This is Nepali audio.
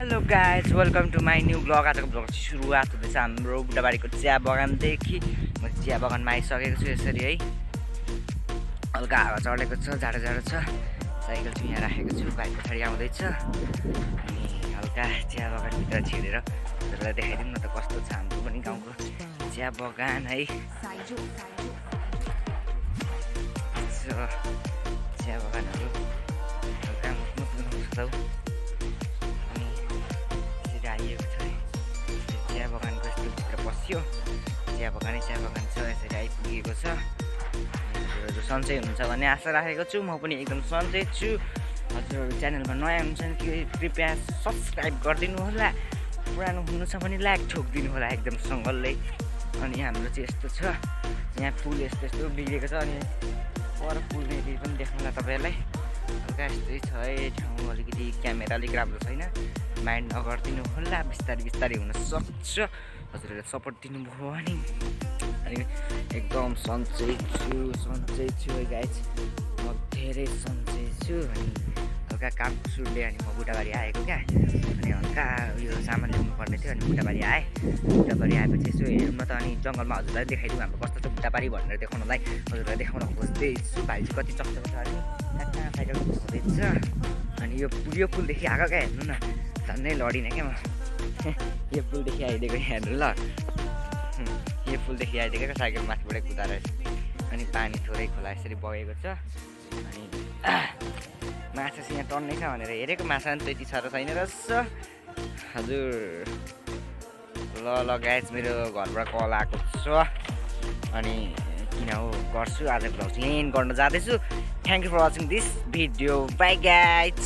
Hello guys welcome to my new blog. आजको ब्लग चाहिँ सुरुवात हुँदैछ हाम्रो बुढाबारीको चिया बगानदेखि। म चिया बगानमा आइसकेको छु यसरी है। हल्का हावा चढेको छ, जाडो जाडो छ। साइकल चाहिँ यहाँ राखेको छु, बाइक पछाडि आउँदैछ। अनि हल्का चिया बगानभित्र छिरेर हजुरलाई देखाइदिउँ न त कस्तो छ हाम्रो पनि गाउँको चिया बगान है। चिया बगानहरू हल्का मुख चिया बगानको यस्तो भित्र पस्यो। चिया बगान छ यसरी आइपुगेको छ। हजुरहरू सन्चै हुनुहुन्छ भन्ने आशा राखेको छु। म पनि एकदम सन्चै छु। हजुरहरू च्यानलमा नयाँ हुनुहुन्छ भने कृपया सब्सक्राइब गरिदिनु होला। पुरानो हुनुहुन्छ भने लाइक ठोकिदिनु होला एकदम सङ्गलले। अनि हाम्रो चाहिँ यस्तो छ, यहाँ फुल यस्तो यस्तो बिग्रेको छ। अनि पर फुल्नेले पनि देख्नुला तपाईँहरूलाई। हल्का यस्तै छ है ठाउँ, अलिकति क्यामेरा अलिक राम्रो छैन, माइन्ड नगरिदिनु होला। बिस्तारै बिस्तारै हुनसक्छ, हजुरहरूले सपोर्ट दिनुभयो भने। अनि एकदम सन्चै छु है गाइज, म धेरै सन्चै छु। अनि हल्का काम सुरुले अनि म बुढाबारी आएको क्या। अनि हल्का उयो सामान ल्याउनु पर्ने थियो। अनि बुढाबारी आएँ। बुढाबारी आएपछि यसो हेरौँ न त। अनि जङ्गलमा हजुरलाई देखाइदिउँ हाम्रो कस्तो छ बुढाबारी भनेर देखाउनलाई हजुरलाई देखाउन खोज्दैछु। भाइ चाहिँ कति चक्चको छ अनि कहाँ साइकल हुँदैछ। अनि यो पुलदेखि आएको क्या, हेर्नु न, झन्डै लडिनँ क्या म। यो पुलदेखि आइदिएको हेर्नु ल, यो पुलदेखि आइदिएको साइकल माथिबाटै कुदाएर। अनि पानी थोरै खोला यसरी बगेको छ। अनि माछा चाहिँ यहाँ टन्नै छ भनेर हेरेको, माछा पनि त्यति साह्रो छैन रहेछ हजुर। ल गाइज, मेरो घरबाट कल आएको छ। अनि किन हो गर्छु, आज भ्लग चाहिँ यहीँ गर्न जाँदैछु। Thank you for watching this video. Bye guys.